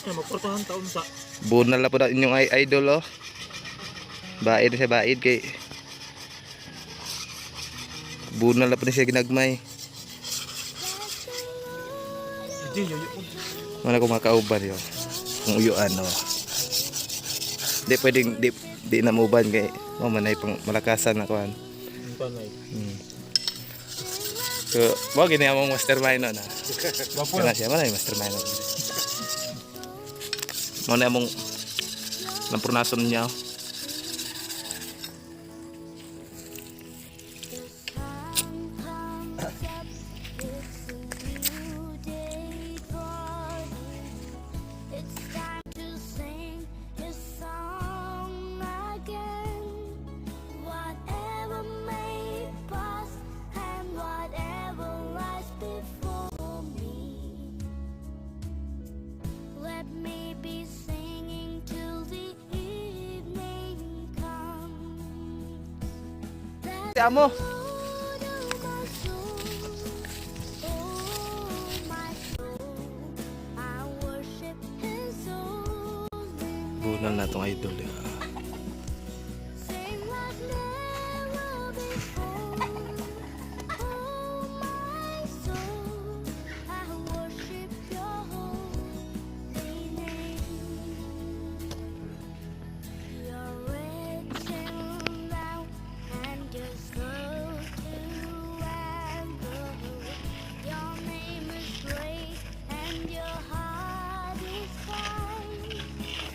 Niya, magportahan taon sa. Bunal na po na inyong idol oh. Baid na siya baid kay bunal na po na siya ginagmay. Hindi, yoyo. Wala ko makauban yun. Kung uyuan oh. Di pwedeng di na muban kay mo manay pang malakasan na kuan. Ang panay. So, mo gini among mastermind no na. Wapo Kana siya manay mastermind no. Mo na among lampurnason niya. Oh. The sun comes up, it's a new day dawning. It's time to sing his song again. Whatever may pass and whatever lies before me, let me be singing till the evening comes. Si amo. Lord, oh my soul, oh my soul, I worship His holy Bunal na name. tong idol. Eh. Sing like never before. Oh my soul, I worship Your holy name. You're rich in love and you're slow to anger. Your name is great and your heart is kind.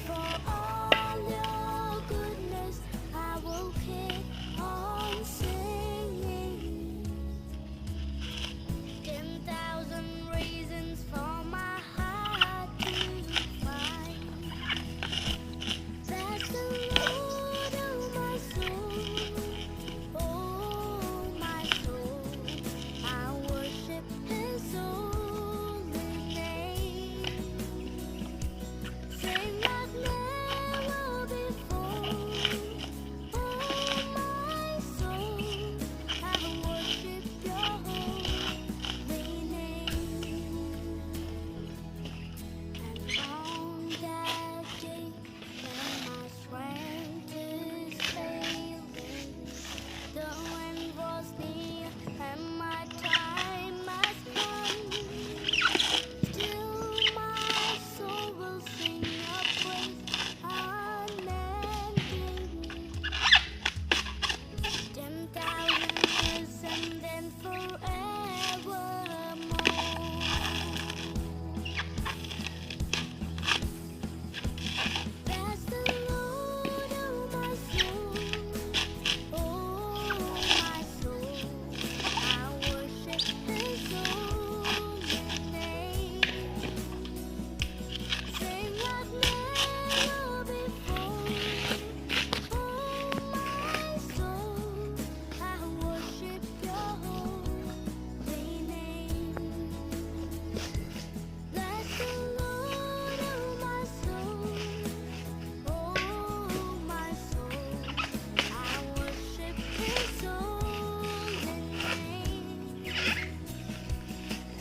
For all your goodness, I will keep on singing. 10,000 reasons for my heart to find. Bless the Lord, oh my soul, oh my soul. I worship His holy name. Sing like never before. Oh my soul, I worship Your holy name. And on that day when my strength is failing, the wind was near and my time has come. Still my soul will sing your praise unending. 10,000 years and then forevermore. Bless the Lord, oh my soul, oh my soul. I worship His holy name. Sing like never before. Oh my soul, I worship Your holy name. Bless the Lord, oh my soul, oh my soul. I worship His holy name.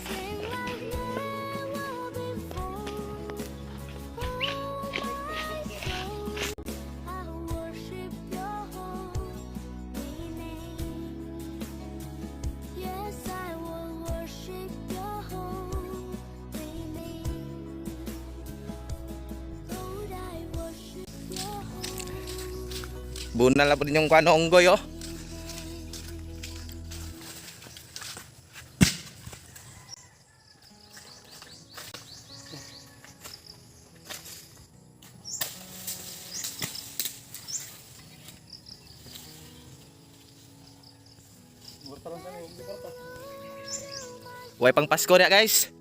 Sing like never before. Oh my soul, I worship Your holy name. Yes, I will worship Your holy name. Lord, I worship Your holy Bunal na po din yung kuan unggoy oh. Way pang Pasko na guys.